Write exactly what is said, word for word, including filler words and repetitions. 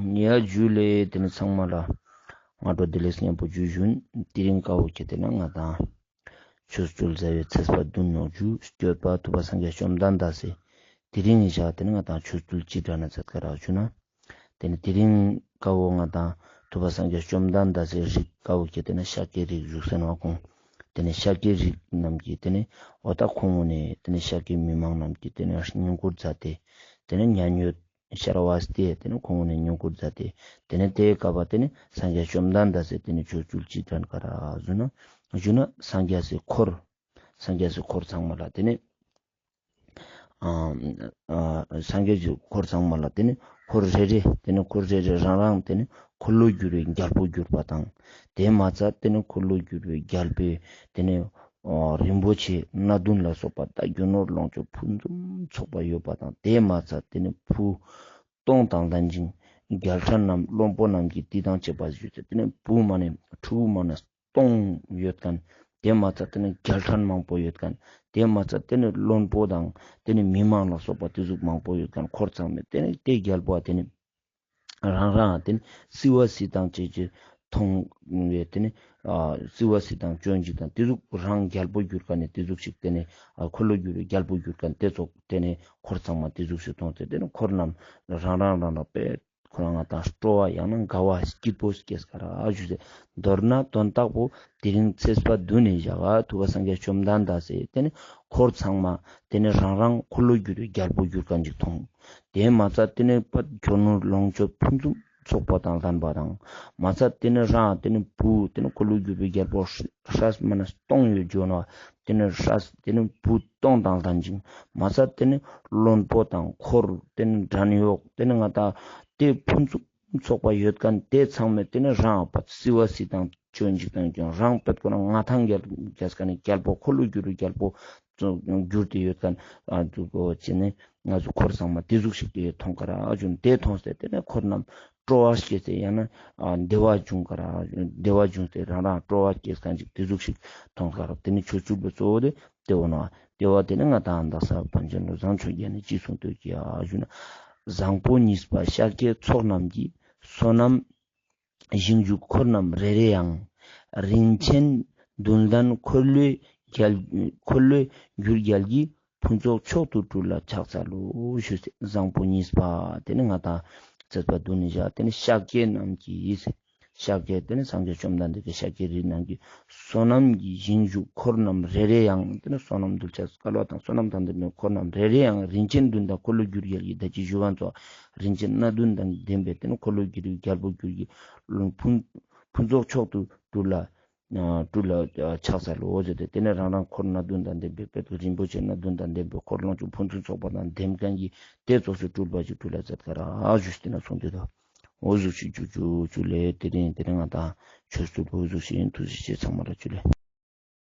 ཡ་ཇུ་ལེ། ཏེ་ནེ་ཚང་མ་ལ་སྔ་དྲོ་བདེ་ལེགས་སྙན་པོ་ཇུ་ཞུན། དེ་རིང་ཀ་བོ་ཁྱེར་ཏེ་ན་ང་དང་ཆོས་ཚུལ་ཟླ་བའི་ཚེས་པ་བདུན་ནོག་ཞུ། སྐྱོད་པ་ཐུབ་པ་སངས་རྒྱས་བཅོམ་ལྡན་འདས་སི་དེ་རིང་ངི་ཞག་ཏེ་ནེ་ང་དང་ཆོས་ཚུལ་ཅི་དྲན་ན་ཚད་ཀ་རག་ཞུ་ན། ཏེ་ནེ་དེ་རིང་ཀ་བོ་ང་དང་ཐུབ་པ་སངས་རྒྱས་བཅོམ་ལྡན་འདས་སི་རིགས་ཀ་བོ་ཁྱེར་ཏེ་ན་ཤཱཀྱའི་རིགས་ཞུགས་སེ་ནོག་ཁོང་། ཏེ་ནེ་ཤཱཀྱའི་རིགས་རྣམས་ཀྱི་ཏེ་ནེ་འོ་ད་ཁོང་ངོ་ནེ་ཏེ་ནེ་ཤཱཀྱའི་མི་མང་རྣམས་ཀྱི་ཏེ་ནེ་བསྙེན་བཀུར་མཛད་དེ་ཏེ་ནེ་མཉན་ཡོད་ཤར་བ་སྟེ་ཏེ་ནེ་ཁོང་ངོ་ནེ་བསྙེན་བཀུར་མཛད་དེ་ཏེ་ནེ་ཏེའི་སྐབས་པ་ཏེ་ནེ་སངས་རྒྱས་བཅོམ་ལྡན་འདས་སི་ཏེ་ནེ་ཆོས་ཚུལ་ཅི་དྲན་ཀ་རག་ཞུ་ན། ཞུ་ན་སངས་རྒྱས་སི་འཁོར་སངས་རྒྱས་སི་འཁོར་ཚང་མ་ལ་ཏེ་ནེ་ཨ་ཨ་སངས་རྒྱས་སི་འཁོར་ཚང་མ་ལ་ཏེ་ནེ་འཁོར་རེ་རེ་ཏེ་ནེ་འཁོར་རེ་རེ་རང་རང་ཏེ་ནེ་འཁོར་ལོས་སྒྱུར་བའི་རྒྱལ་པོ་གྱུར་པ་དང་། ཏེ་མ་ཚད་ཏེ་ནེ་འཁོར་ལོས་སྒྱུར་བའི་རྒྱལ་པོའི་ཏེ་ནེ་ཨ་རིན་པོ་ཆེ་སྣ་བདུན་ལ་སོགས་པ་ད་རྒྱུ་ནོར་ལོངས་སྤྱོད་ཕུན་སུམ་ཚོགས་པ་ཡོད་པ་དང་། ཏེ་མ་ཚད་ཏེ་ནེ་བུ་སྟོང་དང་ལྡན་ཅིང་རྒྱལ་ཕྲན་རྣམས་བློན་པོ་རྣམས་ཀྱིས་དེ་དང་བཅས་པ་ཞུས་ཏེ་ཏེ་ནེ་བུ་མ་ནེ་ཕྲུ་གུ་མ་ནེ་སྟོང་ཡོད་ཁན། ཏེ་མ་ཚད་ཏེ་ནེ་རྒྱལ་ཕྲན་མང་པོ་ཡོད་ཁན། ཏེ་མ་ཚད་ཏེ་ནེ་བློན་པོ་དང་ཏེ་ནེ་མི་མང་ལ་སོགས་པ་ཏེ་ཟུག་མང་པོ་ཡོད་ཁན་འཁོར་ཚང་མས་ཏེ་ནེ་ཏེ་རྒྱལ་པོ་ཏེ་ནེ་རང་རང་ཏེ་ནེ་བསིལ་བ་བསིལ་དང་བཅས་ཀྱི་མཐོང་བས་ཏེ་ནེ་ཨ་བསིལ་བ་བསིལ་དང་སྤྱོད་འཇིག་དང་ཏེ་ཟུག་རང་རྒྱལ་པོ་གྱུར་ཁན་ནི་ཏེ་ཟུག་ཞིག་ཏེ་ནེ་ཨ་འཁོར་ལོས་སྒྱུར་བའི་རྒྱལ་པོ་གྱུར་ཁན་ཏེ་ཙོགས་ཏེ་ནེ་འཁོར་ཚང་མ་ཏེ་ཟུག་ཞིག་མཐོང་སྟེ་ཏེ་ནེ་འཁོར་རྣམས་རང་རང་རང་རང་པེ་ཁོ་རང་ང་དང་སྤྲོ་བ་ཡང་ན་དགའ་བ་སྐྱིད་པོ་སྐྱེས་ཀ་རག་ཞུ་ཟེར། མདོར་ན་དོན་དག་པོ་དེ་རིང་ཚེས་པ་བདུན་ནི་ཞག་ཐུབ་པ་སངས་རྒྱས་བཅོམ་ལྡན་འདས་སི་ཏེ་ནེ་འཁོར་ཚང་མ་ཏེ་ནེ་རང་རང་འཁོར་ལོས་སྒྱུར་བའི་རྒྱལ་པོ་གྱུར་ཁན་ཅིག་མཐོང་། ཏེ་མ་ཚད་ཏེ་ནེ་པ་རྒྱུ་ནོར་ལོངས་སྤྱོད་ཕུན་སུམ་ཚོགས་པ་དང་ལྡན་པ་དང་། མ་ཚད་ཏེ་ནེ་རང་ཏེ་ནེ་བུ་ཏེ་ནེ་འཁོར་ལོས་སྒྱུར་བའི་རྒྱལ་པོ་སྲས་མ་ནེ་སྟོང་ཡོད་འཇོ་ན་ཏེ་ནེ་སྲས་ཏེ་ནེ་བུ་སྟོང་དང་ལྡན་ཅིང་མ་ཚད་ཏེ་ནེ་བློན་པོ་དང་འཁོར་ཏེ་ནེ་བྲན་གཡོག་ཏེ་ནེ་ང་དང་ཏེ་ཕུན་སུམ་ཚོགས་པ་ཡོད་ཁན་ཏེ་ཚང་མས་ཏེ་ནེ་རང་པ་བསིལ་བ་བསིལ་དང་སྤྱོད་འཇིག་དང་ཀྱང་རང་པད་ཁོ་ན་མངའ་ཐང་རྒྱས་ཁན་ནི་རྒྱལ་པོ་འཁོར་ལོས་སྒྱུར་བའི་རྒྱལ་པོ་གྱུར་ཏེ་ཡོད་ཁན་ཨ་ཙོགས་པོ་ཅི་ནེ་ང་ཚོ་འཁོར་ཚང་མ་ཏེ་ཟུག་ཞིག་ཏེ་མཐོང་ཀ་རག་ཞུ་ན། ཏེ་མཐོང་སྟེ་ཏེ་ནེ་འཁོར་རྣམས་སྤྲོ་བ་སྐྱེས་ཏེ་ཡང་ན་ཨ་བདེ་བ་བྱུང་ཀ་རག་བདེ་བ་བྱུང་སྟེ་རང་རང་སྤྲོ་བ་སྐྱེས་ཁན་ཅིག་ཏེ་ཟུག་ཞིག་མཐོང་ཀ་རག་ཏེ་ནེ་ཆོས་ཚུལ་པོ་གཙོ་བོ་ཏེ་ཏེ་འོ་ན་ཏེ་བོ་ཏེ་ནེ་ང་དང་དག་ས་པཎ་ཆེན་བློ་བཟང་ཆོས་རྒྱན་ནི་ཅི་གསུངས་ཏེ་ཡོད་ཀྱག་ཞུ་ན། བཟང་པོ་གཉིས་པ་ཤཱཀྱའི་ཚོགས་རྣམས་ཀྱིས། བསོད་ནམས་ཞིང་བཅུ་འཁོར་རྣམས་རེ་རེ་ཡང་། རིན་ཆེན་བདུན་ལྡན་འཁོར་ལོས་རྒྱལ་འཁོར་ལོས་སྒྱུར་རྒྱལ་གྱི། ཕུན་ཚོགས་མཆོག་ཏུ་སྤྲུལ་ལ་ཕྱག་འཚལ་ལོ་ཞུ་སྟེ། བཟང་པོ་གཉིས་པ་ཏེ་ནེ་ང་དང་ཚེས་པ་བདུན་ནི་ཞག་ཏེ་ནེ་ཤཱཀྱའི་རྣམས་ཀྱིས། ཤཱཀྱའི་ཏེ་ནེ་སངས་རྒྱས་བཅོམ་ལྡན་འདས་ཀྱི་ཤཱཀྱའི་རིགས་རྣམས་ཀྱིས་བསོད་ནམས་ཀྱི་ཞིང་བཅུ་འཁོར་རྣམས་རེ་རེ་ཡང་། ཏེ་ནེ་བསོད་ནམས་གདུལ་བྱ་སྐལ་བ་དང་བསོད་ནམས་དང་ལྡན་པའི་འཁོར་རྣམས་རེ་རེ་ཡང་། རིན་ཆེན་བདུན་དང་འཁོར་ལོས་སྒྱུར་རྒྱལ་གྱི། ད་ཅི་ཞུ་བ་ཙོགས་རིན་ཆེན་སྣ་བདུན་དང་ལྡན་པའི་ཏེ་ནེ་འཁོར་ལོས་སྒྱུར་བའི་རྒྱལ་པོ་གྱུར་གྱི། ཕུན་ཕུན་ཚོགས་མཆོག་ཏུ་སྤྲུལ་ལ་སྤྲུལ་ལ་ཕྱག་འཚལ་ལོ་ཟེར་ཏེ་ཏེ་ནེ་རང་རང་འཁོར་སྣ་བདུན་དང་ལྡན་པའི་དཔེ་རིན་པོ་ཆེ་སྣ་བདུན་དང་ལྡན་པའི་འཁོར་ལོངས་སྤྱོད་ཕུན་སུམ་ཚོགས་པ་དང་ལྡན་ཁན་གྱི་ཏེ་ཙོགས་སུ་སྤྲུལ་པ་ཞིག་སྤྲུལ་ལ་མཛད་ཀ་རག་ཞུས་ཏེ་ན་གསུངས་ཏེ་འདུག་འོ་ཟུག་ཞིག་ཇུ་ཇུ་ཇུ་ལེ། དེ་རིང་དེ་རིང་ང་དང་ཆོས་ཚུལ་འོ་ཟུག་ཞིག་ཨིན། ཐུགས་རྗེ་ཆེ། ཚང་མ་ལ་ཇུ་ལེ།